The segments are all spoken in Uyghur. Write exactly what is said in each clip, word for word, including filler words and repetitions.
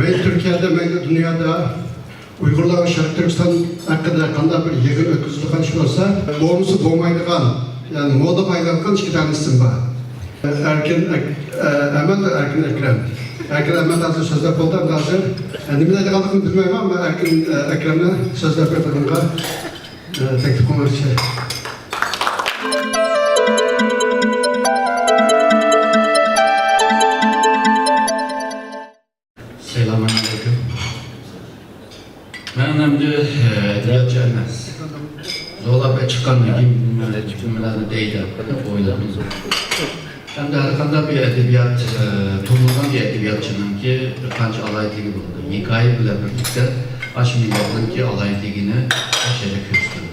مەن تۈركىيەدە، مەيلى دۇنيادا ئۇيغۇرلار ۋە شەرقىي تۈركىستان ھەققىدە قانداق بىر يىغىن ئۆتكۈزىدىغان ئىش بولسا، بولمىسا بولمايدىغان، يەنى مودىغا ئايلانغان ئىككى دانە ئىسىم بار. ئەركىن ئەك-، ئە، ئەمەت ۋە ئەركىن ئەكرەم. ئەركىن ئەمەت ھازىر سۆزلەپ بولدى، ئەمدى ھازىر، ئە، نېمە دەيدىغانلىقىنى بىلمەيمەن، ئەمما ئەركىن، ئە، ئەكرەمنى سۆزلەپ بېرىدىغانغا، ئە، تەكلىپ قىلماقچى. سالام ئەلەيكۇم. مەن ئەمدى، ئە، ئەدەبىياتچى ئەمەس. زورلاپ چىققاندىن كېيىن نېمىلەرنى دەيدۇ دەپ ئويلىدىم. ئەمدى ھەر قانداق بىر ئەدەبىيات، ئە، تونۇلغان بىر ئەدەبىياتچىنىڭكى بىر قانچە ئالاھىدىلىكى بولىدۇ. ھېكايە بىلەن بىرلىكتە ئاشۇ مىللەتنىڭكى ئالاھىدىلىكىنى ئەشەدە كۆرسىتىدۇ.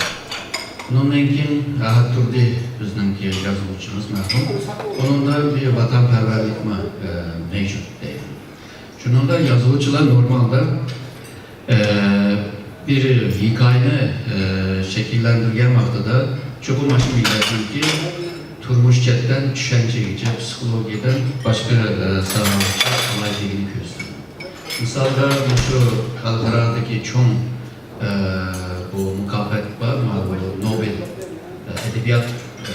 ئۇنىڭدىن كېيىن راھەت تۇردى بىزنىڭكى يازغۇچىمىز مەرھۇم. ئۇنىڭدا بىر ۋەتەنپەرۋەرلىكمۇ، ئە، مەۋجۇت دەيدۇ. شۇنىڭدا يازغۇچىلار نورمالدا، ئە، بىر ھېكايىنى، ئە، شەكىللەندۈرگەن ۋاقتىدا چوقۇم ئاشۇ مىللەتنىڭكى تۇرمۇش جەھەتتىن، چۈشەنچىگىچە، پسىخولوگىيەدىن باشقا، ئە، ساھەلەرگە ئالاھىدىلىكىنى كۆرسىتىدۇ. مىسالدا، مۇشۇ خەلقئارادىكى چوڭ، ئە، بۇ مۇكاپات بار، ماۋۇ نوبېل، ئە، ئەدەبىيات، ئە،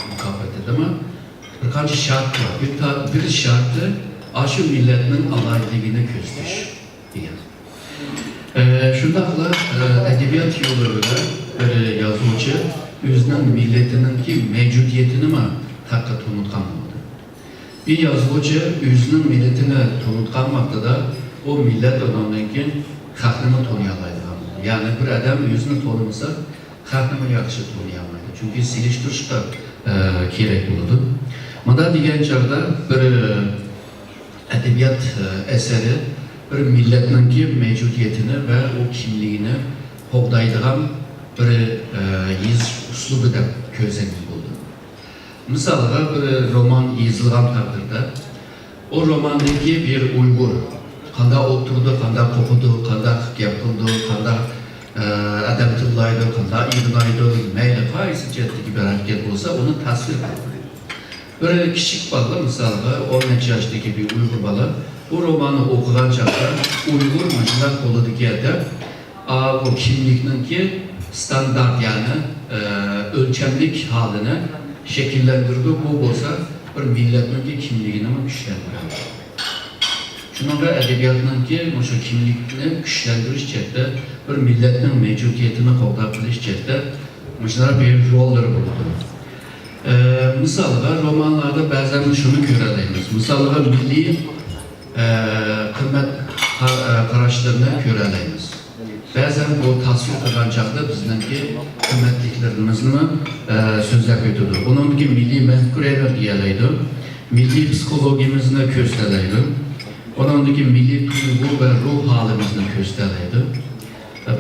مۇكاپاتىدىمۇ بىر قانچە شەرت بار. بىر تا-، بىر شەرتى ئاشۇ مىللەتنىڭ ئالاھىدىلىكىنى كۆرسىتىش دېگەن. ئە، شۇنداقلا، ئە، ئەدەبىيات يولى بىلەن بىر يازغۇچى ئۆزىنىڭ مىللىتىنىڭكى مەۋجۇدىيىتىنىمۇ خەلققە تونۇتقان بولىدۇ. بىر يازغۇچى ئۆزىنىڭ مىللىتىنى تونۇتقان ۋاقتىدا ئۇ مىللەت ئۇنىڭدىن كېيىن خەقنىمۇ تونۇيالايدىغان بولىدۇ. يەنى بىر ئادەم ئۆزىنى تونۇمىسا، خەقنىمۇ ياخشى تونۇيالمايدۇ. چۈنكى سېلىشتۇرۇشقا، ئە، كېرەك بولىدۇ. مۇنداق دېگەن چاغدا بىر، ئە، ئەدەبىيات، ئە، ئەسىرى بىر مىللەتنىڭكى مەۋجۇدىيىتىنى ۋە ئۇ كىملىكىنى قوغدايدىغان بىر، ئە، يېزىش ئۇسلۇبى دەپ كۆرسەڭىز بولىدۇ. مىسالغا، بىر رومان يېزىلغان تەقدىردە، ئۇ روماندىكى بىر ئۇيغۇر قانداق ئولتۇرىدۇ، قانداق قوپىدۇ، قانداق گەپ قىلىدۇ، قانداق، ئە، ئادەم تىللايدۇ، قانداق ئىغنايدۇ، مەيلى قايسى جەھەتتىكى بىر ھەرىكەت بولسا، ئۇنى تەسۋىر قىلىدۇ. بىر كىچىك بالا، مىسالغا، ئون نەچچە ياشتىكى بىر ئۇيغۇر بالا بۇ روماننى ئوقۇغان چاغدا، ئۇيغۇر مۇشۇنداق بولىدىكەن دەپ، ئا، بۇ كىملىكنىڭكى ستاندارت، يەنى، ئە، ئۆلچەملىك ھالىنى شەكىللەندۈرىدۇ. بۇ بولسا بىر مىللەتنىڭكى كىملىكىنىمۇ كۈچلەندۈرىدۇ. شۇنىڭغا ئەدەبىياتنىڭكى مۇشۇ كىملىكنى كۈچلەندۈرۈش جەھەتتە، بىر مىللەتنىڭ مەۋجۇدىيىتىنى قوغداپ قېلىش جەھەتتە مۇشۇنداق بىر روللىرى بولىدۇ. ئە، مىسالغا، رومانلاردا بەزەن شۇنى كۆرەلەيمىز. مىسالغا، مىللىي، ئە، قىممەت قا-، ئە، قاراشلىرىنى كۆرەلەيمىز. بەزەن بۇ تەسۋىر قىلغان چاغدا بىزنىڭكى قىممەتلىكلىرىمىزنىمۇ، ئە، سۆزلەپ ئۆتىدۇ. ئۇنىڭدىكى مىللىي مەپكۇرەنى دېيەلەيدۇ. مىللىي پسىخولوگىيىمىزنى كۆرسىتەلەيدۇ. ئۇنىڭدىكى مىللىي تۇيغۇ ۋە روھ ھالىمىزنى كۆرسىتەلەيدۇ.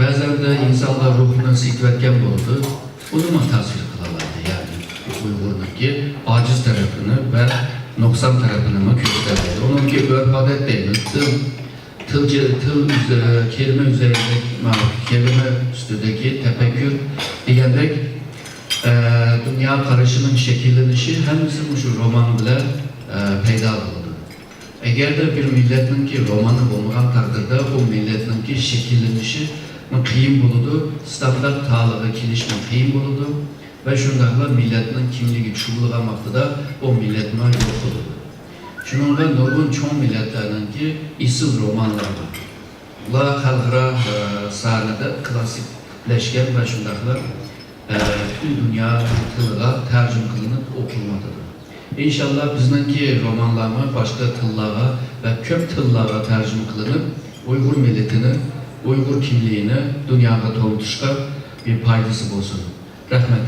بەزەندە ئىنسانلار روھىنى سېتىۋەتكەن بولىدۇ. ئۇنىمۇ تەسۋىر قىلالايدۇ. يەنى ئۇيغۇرنىڭكى ئاجىز تەرىپىنى ۋە نۇقسان تەرىپىنىمۇ كۆرسىتەلەيدۇ. ئۇنىڭدىكى ئۆرپ-ئادەت دەيمىز، تىل، تىل، تىل ئۈزە-، كەلىمە ئۈزەيدىكى، كەلىمە ئۈستىدىكى تەپەككۇر دېگەندەك، ئە، دۇنيا قارىشىنىڭ شەكىللىنىشى ھەممىسى مۇشۇ رومان بىلەن، ئە، پەيدا بولىدۇ. ئەگەردە بىر مىللەتنىڭكى رومانى بولمىغان تەقدىردە، ئۇ مىللەتنىڭكى شەكىللىنىشى قىيىن بولىدۇ، ستاندارت تالىغا كېلىشمۇ قىيىن بولىدۇ ۋە شۇنداقلا مىللەتنىڭ كىملىكى چۇۋۇلغان ۋاقتىدا ئۇ مىللەتمۇ يوق بولىدۇ. شۇنىڭغا نۇرغۇن چوڭ مىللەتلەرنىڭكى ئېسىل رومانلىرى بار. ئۇلار خەلقئارا، ئە، سەھنىدە كلاسسىكلەشكەن ۋە شۇنداقلا، ئە، پۈتۈن دۇنيا تىلىغا تەرجىمە قىلىنىپ ئوقۇلۇۋاتىدۇ. ئىنشاللا بىزنىڭكى رومانلارمۇ باشقا تىللارغا ۋە كۆپ تىللارغا تەرجىمە قىلىنىپ، ئۇيغۇر مىللىتىنى، ئۇيغۇر كىملىكىنى دۇنياغا تونۇتۇشقا بىر پايدىسى بولسۇن. رەھمەت.